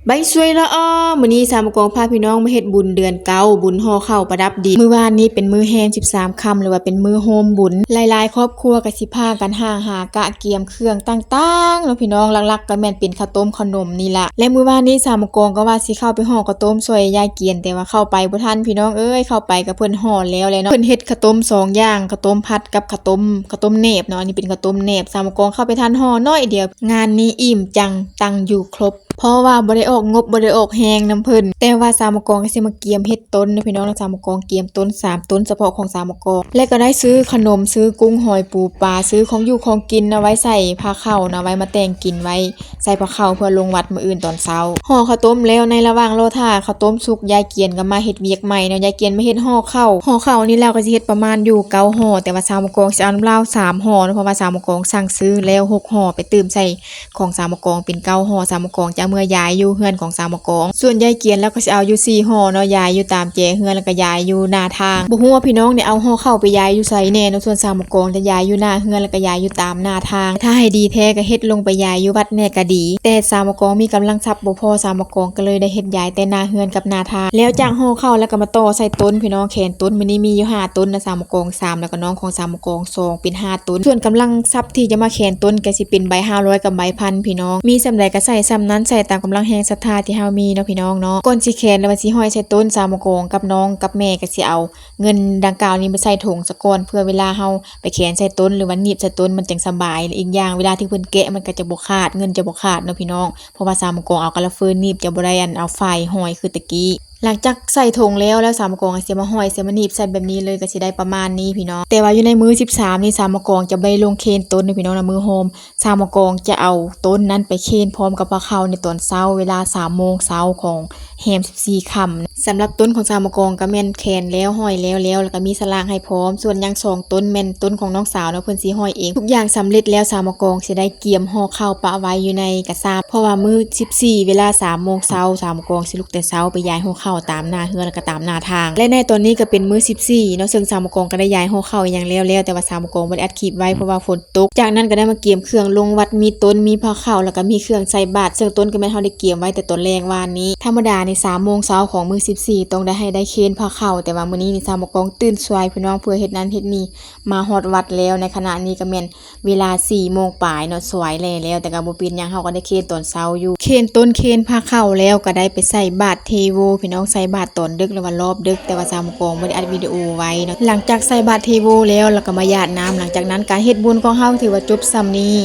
ໃບຊ່ວຍລະອອ ມື້ນີ້ສາວໝາກອງພາພີ່ນ້ອງມາເຮັດບຸນເດືອນເກົ້າ ບຸນຫໍ່ເຂົ້າປະດັບດິນ. ມື້ວານນີ້ເປັນມື້ແຮມສິບສາມຄ່ຳ ຫຼືວ່າເປັນມື້ໂຮມບຸນ. ຫຼາຍໆຄອບຄົວກໍຊິພາກັນຫ້າງຫາກະກຽມເຄື່ອງຕ່າງໆເນາະພີ່ນ້ອງ, ຫຼັກໆກໍແມ່ນເປັນເຂົ້າຕົ້ມເຂົ້າໜົມນີ້ລະ. ແລະມື້ວານນີ້ສາວໝາກອງກໍວ່າຊິເຂົ້າໄປຫໍ່ເຂົ້າຕົ້ມຊ່ວຍຍາຍກຽນ, ແຕ່ວ່າເຂົ້າໄປບໍ່ທັນພີ່ນ້ອງເອີຍ, ເຂົ້າໄປກໍເພິ່ນຫໍ່ແລ້ວແຫຼະເນາະ. ເພິ່ນເຮັດເຂົ້າຕົ້ມສອງຢ່າງ, ເຂົ້າຕົ້ມຜັດກັບເຂົ້າຕົ້ມ ເຂົ້າຕົ້ມແໜບເນາະ, ອັນນີ້ເປັນເຂົ້າຕົ້ມແໜບ. ສາວໝາກອງເຂົ້າໄປທັນຫໍ່ໜ້ອຍດຽວ ງານນີ້ອີ່ມຈັງ ຕັງຢູ່ຄົບ ເພາະວ່າບໍ່ໄດ້ອອກງົບ ບໍ່ໄດ້ອອກແຮງນຳເພິ່ນ. ແຕ່ວ່າສາວໝາກອງກໍຊິມາກຽມເຮັດຕົ້ນເນາະພີ່ນ້ອງເນາະ, ສາວໝາກອງກຽມຕົ້ນສາມຕົ້ນສະເພາະຂອງສາວໝາກອງ ແລະກໍໄດ້ຊື້ຂະໜົມ ຊື້ກຸ້ງຫອຍປູປາ ຊື້ຂອງຢູ່ຂອງກິນເອົາໄວ້ໃສ່ພາເຂົ້າເນາະ, ໄວ້ມາແຕ່ງກິນໄວ້ໃສ່ພາເຂົ້າເພື່ອລົງວັດມື້ອື່ນຕອນເຊົ້າ. ຫໍ່ເຂົ້າຕົ້ມແລ້ວ ໃນລະຫວ່າງລໍຖ້າເຂົ້າຕົ້ມສຸກ ຍາຍກຽນກໍມາເຮັດວຽກໃໝ່ເນາະ, ຍາຍກຽນມາເຮັດຫໍ່ເຂົ້າ. ຫໍ່ເຂົ້ານີ້ລາວກໍຊິເຮັດປະມານຢູ່ເກົ້າຫໍ່ ແຕ່ວ່າສາວໝາກອງຊິເອົານຳລາວສາມຫໍ່ເນາະ, ເພາະວ່າສາວໝາກອງສັ່ງຊື້ແລ້ວຫົກຫໍ່ ໄປຕື່ມໃສ່ ຂອງສາວໝາກອງເປັນເກົ້າຫໍ່, ສາວໝາກອງຈະເອົາເມືອຢາຍຢູ່ເຮືອນຂອງສາວໝາກອງ. ສ່ວນຍາຍກຽນລາວກໍຊິເອົາຢູ່ສີ່ຫໍ່ເນາະ, ຢາຍຢູ່ຕາມແຈເຮືອນ ແລ້ວກໍຢາຍຢູ່ໜ້າທາງ. ບໍ່ຮູ້ວ່າພີ່ນ້ອງໄດ້ເອົາຫໍ່ເຂົ້າໄປຢາຍຢູ່ໃສແດ່ເນາະ, ສ່ວນສາວໝາກອງຈະຢາຍຢູ່ໜ້າເຮືອນ ແລ້ວກໍຢາຍຢູ່ຕາມໜ້າທາງ. ຖ້າໃຫ້ດີແທ້ກໍເຮັດລົງໄປຢາຍຢູ່ວັດແດ່ກໍດີ, ແຕ່ສາວໝາກອງມີກຳລັງຊັບບໍ່ພໍ, ສາວໝາກອງກໍເລີຍໄດ້ເຮັດຢາຍແຕ່ໜ້າເຮືອນກັບໜ້າທາງ. ແລ້ວຈາກຫໍ່ເຂົ້າແລ້ວກໍມາຕໍ່ໃສ່ຕົ້ນພີ່ນ້ອງ, ແຂນຕົ້ນ. ມື້ນີ້ມີຢູ່ຫ້າຕົ້ນນະ, ສາວໝາກອງສາມ ແລ້ວກໍນ້ອງຂອງສາວໝາກອງສອງ ເປັນຫ້າ ຕົ້ນ. ສ່ວນກຳລັງຊັບທີ່ຈະມາແຂນຕົ້ນກໍຊິເປັນໃບຫ້າຮ້ອຍກັບໃບພັນພີ່ນ້ອງ, ມີສ່ຳໃດກໍໃສ່ສ່ຳນັ້ນ, ໃສ່ຕາມກຳລັງແຮງສັດທາທີ່ເຮົາມີເນາະພີ່ນ້ອງເນາະ. ກ່ອນຊິແຂນ ຫຼືວ່າຊິຫ້ອຍໃສ່ຕົ້ນ ສາວໝາກອງກັບນ້ອງກັບແມ່ກໍຊິເອົາເງິນດັ່ງກ່າວນີ້ໄປໃສ່ຖົງສາກ່ອນ ເພື່ອເວລາເຮົາໄປແຂນໃສ່ຕົ້ນ ຫຼືວ່າໜີບໃສ່ຕົ້ນມັນຈັ່ງສະບາຍ. ແລະອີກຢ່າງເວລາທີ່ເພິ່ນແກະມັນກໍຈະບໍ່ຂາດ, ເງິນຈະບໍ່ຂາດເນາະພີ່ນ້ອງ, ເພາະວ່າສາວໝາກອງເອົາກາລະເຟີໜີບ ຈະບໍ່ໄດ້ອັນເອົາຝ້າຍຫ້ອຍຄືແຕ່ກີ້. ຫຼັງຈາກໃສ່ຖົງແລ້ວ ແລ້ວສາວໝາກອງກໍຊິມາຫ້ອຍ ຊິມາໜີບໃສ່ແບບນີ້ເລີຍ ກໍຊິໄດ້ປະມານນີ້ພີ່ນ້ອງ. ແຕ່ວ່າຢູ່ໃນມື້ສິບສາມນີ້ ສາວໝາກອງຈະບໍ່ໄດ້ລົງເຄນຕົ້ນເນາະພີ່ນ້ອງນະ, ມື້ໂຮມ ສາວໝາກອງຈະເອົາຕົ້ນນັ້ນໄປເຄນພ້ອມກັບພາເຂົ້າໃນຕອນເຊົ້າ ເວລາສາມໂມງເຊົ້າຂອງແຮມສິບສີ່ຄ່ຳ. ສຳລັບຕົ້ນຂອງສາວໝາກອງກໍແມ່ນແຂນແລ້ວ ຫ້ອຍແລ້ວແລ້ວ ແລ້ວກໍມີສະຫຼາກໃຫ້ພ້ອມ. ສ່ວນຍັງສອງຕົ້ນແມ່ນຕົ້ນຂອງນ້ອງສາວເນາະ, ເພິ່ນຊິຫ້ອຍເອງ. ທຸກຢ່າງສຳເລັດແລ້ວ ສາວໝາກອງຊິໄດ້ກຽມຫໍ່ເຂົ້າປະໄວ້ຢູ່ໃນກະສາບ ເພາະວ່າມື້ສິບສີ່ເວລາສາມໂມງເຊົ້າ ສາວໝາກອງຊິລຸກແຕ່ເຊົ້າໄປຢາຍຫໍ່ເຂົ້າຕາມໜ້າເຮືອນ ແລ້ວກໍຕາມໜ້າທາງ. ແລະໃນຕອນນີ້ກໍເປັນມື້ສິບສີ່ເນາະ, ເຊິ່ງສາວໝາກອງກໍໄດ້ຢາຍຫໍ່ເຂົ້າອີ່ຫຍັງແລ້ວແລ້ວ, ແຕ່ວ່າສາວໝາກອງບໍ່ໄດ້ອັດຄລິບໄວ້ ເພາະວ່າຝົນຕົກ. ຈາກນັ້ນກໍໄດ້ມາກຽມເຄື່ອງລົງວັດ, ມີຕົ້ນ ມີພາເຂົ້າ ແລ້ວກໍມີເຄື່ອງໃສ່ບາດ, ເຊິ່ງຕົ້ນກໍແມ່ນເຮົາໄດ້ກຽມໄວ້ແຕ່ຕອນແລງວານນີ້. ທຳມະດາໃນສາມໂມງເຊົ້າຂອງມື້ສິບສີ່ ຕ້ອງໄດ້ໃຫ້ໄດ້ເຄນພາເຂົ້າ, ແຕ່ວ່າມື້ນີ້ນີ້ສາວໝາກອງຕື່ນສວຍພີ່ນ້ອງ ເພື່ອເຮັດນັ້ນເຮັດນີ້ ມາຮອດວັດແລ້ວ. ໃນຂະນະນີ້ກໍແມ່ນ ເວລາສີ່ໂມງປາຍເນາະ, ສວາຍແຫຼ້ແລ້ວ ແຕ່ກໍບໍ່ເປັນຫຍັງ, ເຮົາກໍໄດ້ເຄນຕອນເຊົ້າຢູ່. ເຄນຕົ້ນເຄນພາເຂົ້າແລ້ວ ກໍໄດ້ໄປໃສ່ບາດເທໂວພີ່ນ້ອອງ, ໃສ່ບາດຕອນດຶກ ຫຼືວ່າລອບດຶກ, ແຕ່ວ່າສາວໝາກອງບໍ່ໄດ້ອັດວິດີໂອໄວ້ເນາະ. ຫຼັງຈາກໃສ່ບາດເທໂວແລ້ວ ແລ້ວກໍມາຢາດນ້ຳ. ຫຼັງຈາກນັ້ນການເຮັດບຸນຂອງເຮົາຖືວ່າຈົບສ່ຳນີ້.